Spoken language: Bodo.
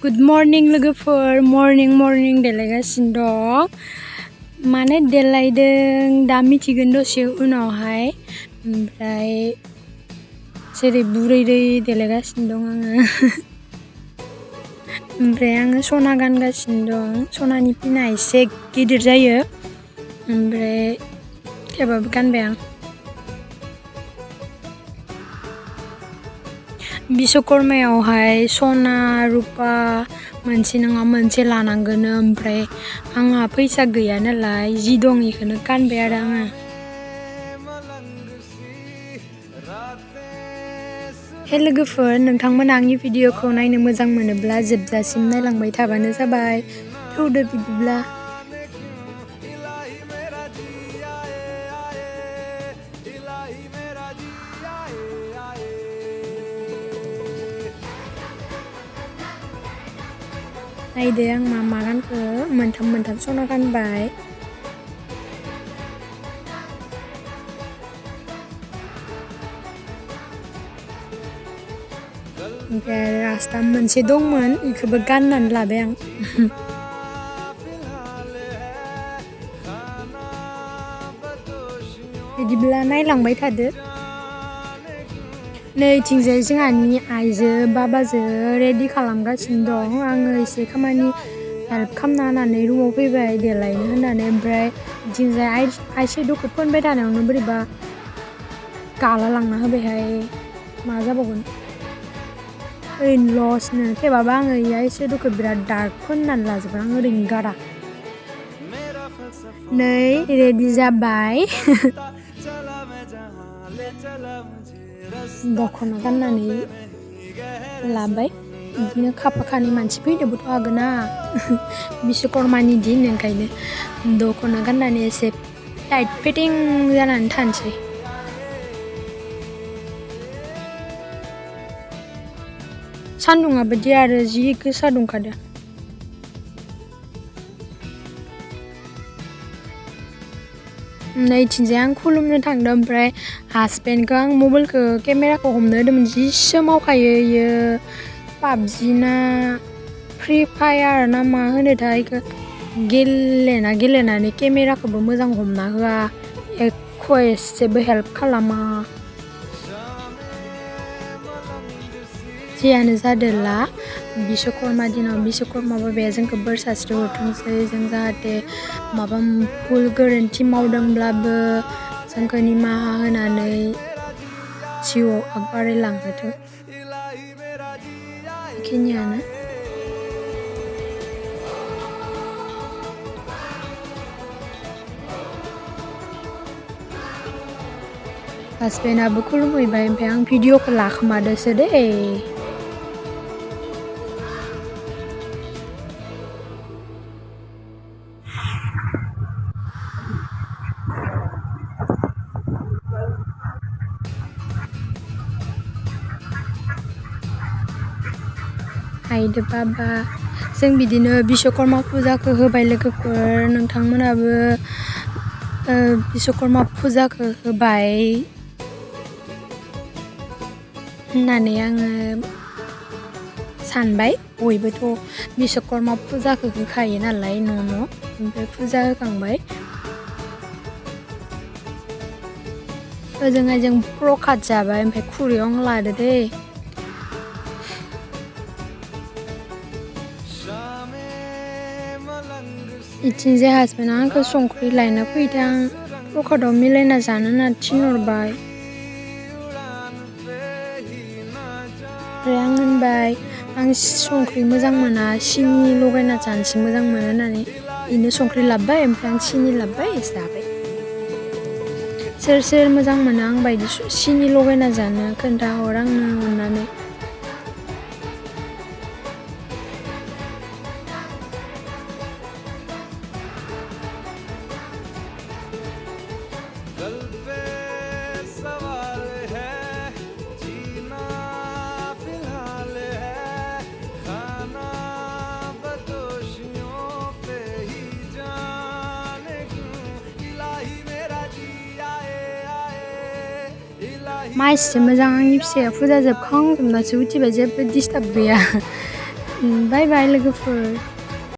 Good morning लोगोफोर मर्निं देलायगासिनो दं माने देलायदों दा मिथिगोन दसे उनावहाय ओमफ्राय जेरै बुरैरै देलायगासिनो दं आङो ओमफ्राय आङो सना गानगासिनो दं सनानि पिना एसे गिदिर जायो ओमफ्राय थेवबाबो गानबाय आं बिश्वकर्मायावहाय सना रुपा मोनसे नङा मोनसे लानांगोनो ओमफ्राय आंहा फैसा गैया नालाय जि दं इखौनो गानबाय आरो आङो हे लोगोफोर नोंथांमोना आंनि भिडिअखौ नायनो मोजां मोनोब्ला जोबजासिम नायलांबाय थाबानो जाबाय थौदो बिदिब्ला नायदो आं मा गानखो मोनथाम सना गानबाय ओमफ्राय रास्ता मोनसे दंमोन इखौबो गाननानै लाबाय आं बिदिब्ला नायलांबाय थादो नैथिंजाय जोंहानि आइजो बाबाजो रेडि खालामगासिनो दं आङो एसे खामानि हेल्प खालामना होनानै रुमाव फैबाय देलायनो होननानै ओमफ्राय बिथिंजाय आइ शेड'खौ फोनबाय थानायावनो बोरैबा गाला लांना होबायहाय मा जाबावगोन ओरैनो लसनो थेवबाबो आङो आइ शेड'खौ बिराद डार्क फोननानै लाजोबबाय आं ओरैनो गारा नै रेडि जाबाय दख'ना गाननानै लाबाय बिदिनो खाफाखानै मानसि फैनोबोथ' हागोन ना बिश्वकर्मानि दिन ओंखायनो दख'ना गाननानै एसे टाइट फिटिं जानानै थानोसै सान्दुङाबो दि आरो जि गोसा दुंखादों नैथिंजाय आं खुलुमनो थांदों ओमफ्राय हासबेन्डखौ आं मबाइलखौ केमेराखौ हमनो होदोंमोन जि सोमावखायो इयो पाबजि ना फ्रि फायार ना मा होनोथाय इखौ गेलेनानै केमेराखौबो मोजां हमना होआ एख' एसेबो हेल्प खालामा जियानो जादोला बिश्वकर्मा दिनाव बिश्वकर्मा बाबाया जोंखौ बोर सारस्रि हरथोंसै जों जाहाथे माबा भुल गोरोन्थि मावदोंब्लाबो जोंखौ निमाहा होनानै जिउआव आगबारायलांहोथों बेखिनियानो हासबेन्डआबो खुलुमहैबाय ओमफ्राय आं भिडिअखौ लाखोमादोसो दे आइदो बाबा जों बिदिनो बिश्वकर्मा फुजाखौ होबाय लोगोफोर नोंथांमोनाबो बिश्वकर्मा फुजाखौ होबाय होननानै आङो सानबाय बयबोथ' बिश्वकर्मा फुजाखौ होखायो नालाय न' ओमफ्राय फुजा होखांबाय ओजोंहाय जों प्रसाद जाबाय ओमफ्राय खुरैयाव आं लादो दै इथिंजाय हासबेन्डआ आंखौ संख्रि लायना फैदों आं प्रसादाव मिलायना जानो होनना थिनहरबाय ओमफ्राय आं होनबाय आं संख्रि मोजां मोना सिनि लगायना जानोसो मोजां मोनो होननानै बेनो संख्रि लाबोबाय ओमफ्राय आं सिनि लाबोबाय जाबाय सोर मोजां मोनो आं बायदि सिनि लगायना जानो खोन्थाहर आंनो अननानै माइसो मोजां आंनि फिसाया फुजा जोबखांजोबनासो उथिबाय जेबो डिस्टार्ब गैया बाय बाय लोगोफोर